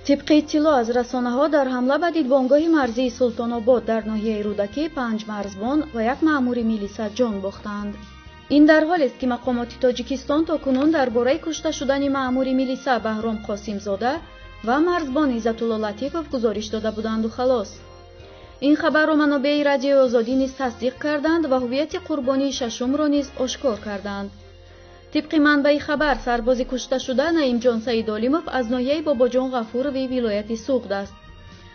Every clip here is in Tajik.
Тибқи иттилоъ аз расонаҳо, дар ҳамла ба дидбонгоҳи марзии Султонобод дар ноҳияи Рӯдакӣ панҷ марзбон ва як маъмури милиса ҷон бохтанд. Ин дар ҳолест, ки мақомоти Тоҷикистон то кунун дар бораи кушта шудани маъмури милиса Баҳром Қосимзода ва марзбон Иззатулло Латипов гузориш дода буданду халос. Ин хабарро манобеи Радиои Озодӣ низ тасдиқ карданд ва ҳуввияти қурбонии шашумро низ ошкор карданд. Тибқи манбаи хабар, сарбози кушташуда Наимҷон Саидолимов аз ноҳияи Бобоҷон Ғафурови вилояти Суғд аст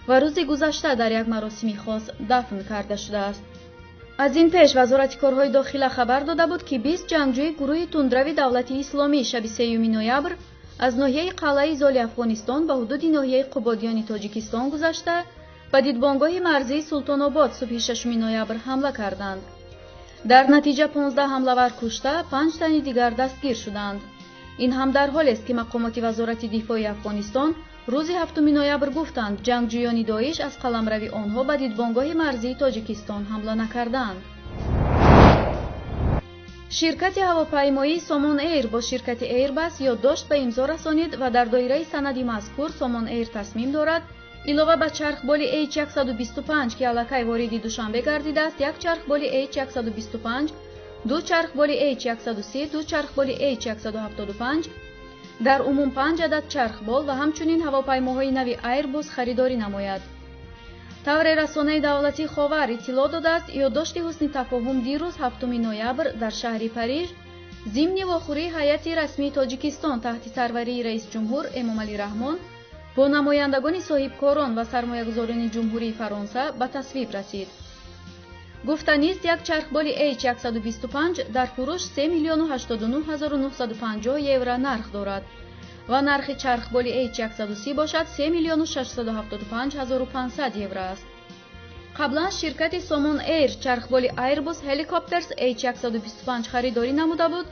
ва рӯзи гузашта дар як маросими хос дафн карда шудааст. Аз ин пеш Вазорати корҳои дохила хабар дода буд, ки 20 ҷангҷӯи гурӯҳи тундрави Давлати Исломӣ шаби 3 ноябр аз ноҳияи Қалъаи Золи Афғонистон ба ҳудуди ноҳияи Қубодиёни Тоҷикистон гузашта, ба дидбонгоҳи марзии Султонобод субҳи 6 ноябр ҳамла карданд. Дар натиҷа 15 ҳамлавар кушта, 5 тани дигар дастгир шуданд. Ин ҳам дар ҳолест, ки мақомоти Вазорати дифои Афғонистон рӯзи 7 ноябр гуфтанд, ҷангҷӯёни Доиш аз қаламрави онҳо ба дидбонгоҳи марзии Тоҷикистон ҳамла накарданд. Ширкати ҳавопаймоии Сомон Эйр бо ширкати Airbus ёддошт ба имзо расонид ва дар доираи санади мазкур Сомон Эйр тасмим дорад илова ба чархболи H125, ки аллакай вориди Душанбе гардидааст, як чархболи H125, ду чархболи H130, ду чархболи H175, дар умум панҷ адад чархбол ва ҳамчунин ҳавопаймоҳои нави Airbus харидорӣ намояд. Тавре расонаи давлатии Ховар иттилоъ додааст, ёддошти ҳусни тафоҳум дирӯз, 7 ноябр, дар шаҳри Париж зимни вохӯрии ҳайати расмии Тоҷикистон таҳти сарварии раисҷумҳур Эмомалӣ Раҳмон бо намояндагони соҳибкорон ва сармоягузорони Ҷумҳурии Фаронса ба тасвиб расид. Гуфтанист, як чархболи H125 дар фурӯш 3 миллиону 89 ҳазору 950 евро нарх дорад ва нархи чархболи H130 бошад 3 миллиону 675 ҳазору 500 евро аст. Қаблан ширкати Сомон Эйр чархболи Airbus Helicopters H125 харидорӣ намуда буд,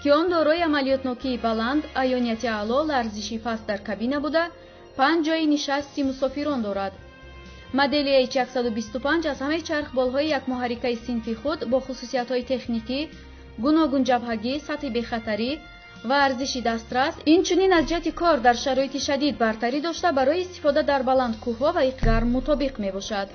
ки он дорои амалиётнокии баланд, аёнияти аъло, ларзиши паст дар кабина буда, панҷ ҷойи нишасти мусофирон дорад. Модели H125 аз ҳамаи чархболҳои якмуҳаррикаи синфи худ бо хусусиятҳои техникӣ, гуногунҷабҳагӣ, сатҳи бехатарӣ ва арзиши дастрас, инчунин аз ҷиҳати кор дар шароити шадид бартарӣ дошта, барои истифода дар баландкӯҳҳо ва гарм мутобиқ мебошад.